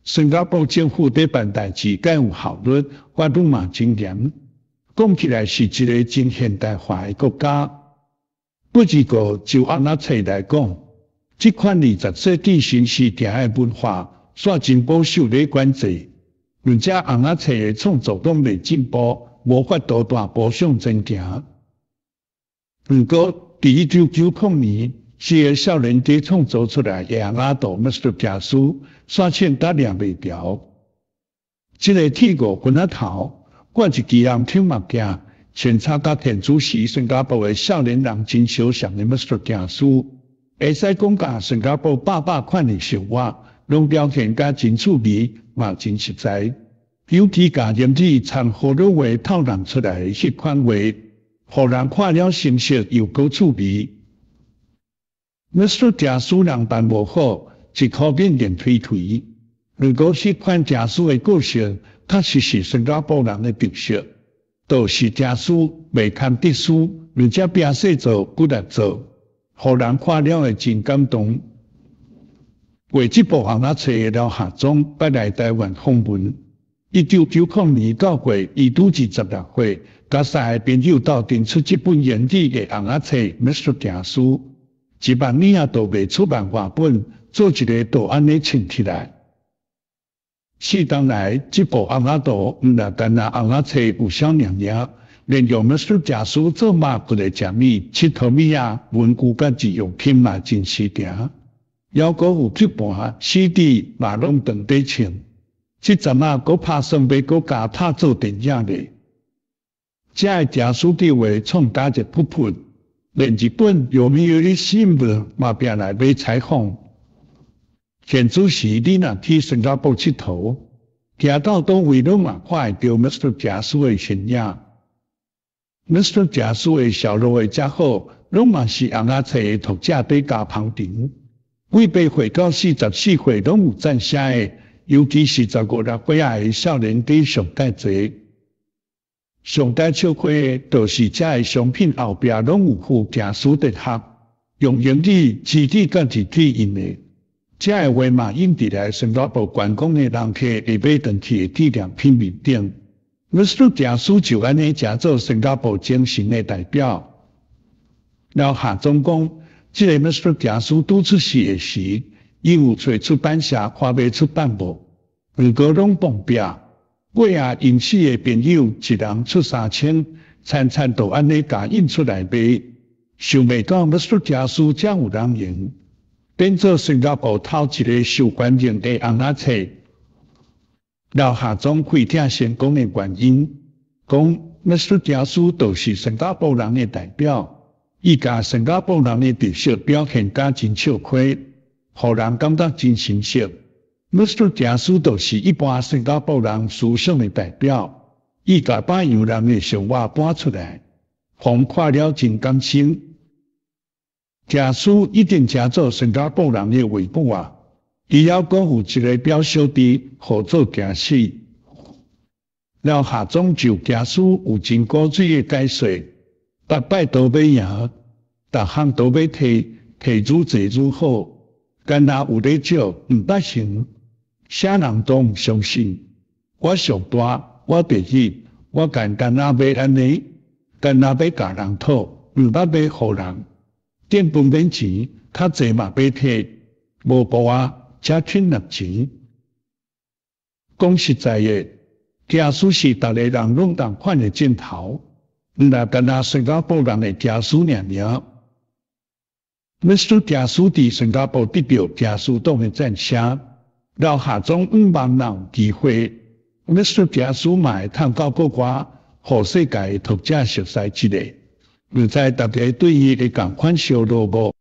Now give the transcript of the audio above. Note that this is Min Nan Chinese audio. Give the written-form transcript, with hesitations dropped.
新加坡政府佇辦代誌較有效率，法律嘛真嚴，講起來是一个真現代化的國家。不過就尪仔冊來講，這款20世紀新時代的文化，煞真保守咧管制，而且尪仔冊的創作攏袂進步，無法度大步向前行。毋過，佇1990年，四个少年家創作出來的尪仔圖 Mr. 驚煞穿甲掠袂牢。這个鐵五分仔頭，掛一支紅窗目鏡，穿插佮天主時新加坡的少年人真相像的 Mr. 驚，會使講共新加坡百百款的生活，攏表現甲真趣味，嘛真實在。尤其共英語摻河洛話透露出來的彼款話，予人看了心熟又閣趣味。Mr. 驚人扮無好，一箍銀硬推推。如果彼款驚的個性，確實是新加坡人的特色，就是驚袂堪得輸，而且拼勢做骨力做，予人看了會真感動。畫這部尪仔冊的劉夏總捌來台灣訪問。1990年9月，伊拄26歲，佮三个朋友鬥陣出這本英語的尪仔冊《Mr. 驚》，一萬年仔都袂出漫畫本，做一个圖按呢穿起來。四冬來，這部尪仔圖毋但干焦尪仔冊有痟爾爾，連用 Mr. 驚做肉骨的食物、𨑨迌物仔、文具佮日用品嘛真時行，猶閣有吸盤、CD 嘛攏當底穿。這陣仔閣拍算欲閣加拍做電影咧。這个驚對話創甲熱噗噗，連日本読売新聞嘛拚來欲採訪。現此時你若去新加坡𨑨迌，行到佗位攏嘛看會著 Mr. 驚的身影。Mr. 驚的銷路會遮好，攏嘛是尪仔冊的讀者佇共捧場。對8歲到44歲攏有讚聲的，尤其是15、6歲仔的少年家上蓋濟。上蓋笑話的，就是這个商品後壁攏有附驚哲學，用英語、字體佮字體印的。這个畫嘛印佇來新加坡觀光的人客會買轉去的紀念品面頂。Mr. 驚就按呢成做新加坡精神的代表。劉夏總講，這个 Mr. 驚拄出世的時，伊有揣出版社看欲出版無，毋過攏碰壁。尾仔𪜶四个朋友一人出3000，慘慘就按呢共印出來賣。想袂到 Mr. 驚遮有人緣，變做新加坡頭一个受歡迎的尪仔冊。劉夏總開聽成功的原因，講 Mr. 驚就是新加坡人的代表，伊共新加坡人的特色表現甲真笑虧，予人感覺真親切。Mr. 驚就是一般新加坡人思想的代表，伊共百樣人的生活搬出來，予人看了真感心。驚一定成做新加坡人的畫母啊！伊猶閣有一个表小弟，號做驚死。劉夏總就驚有真古錐的解說，逐擺都欲贏，逐項都欲提，提愈濟愈好，敢若有咧借，毋捌成，啥人都毋相信。我上大，我第一，我干干焦欲按呢，干焦欲共人討，毋捌欲予人。店鋪免錢，較濟嘛欲提，無步啊，才挺入錢。講實在的，驚是逐个人攏仝款的鏡頭，毋但干焦新加坡人的驚爾爾。Mr. 驚佇新加坡得著驚黨的讚聲，劉夏總向望若有機會，Mr. 驚嘛會通到國外，予世界的讀者熟悉一下。毋知大家對伊會仝款燒路無？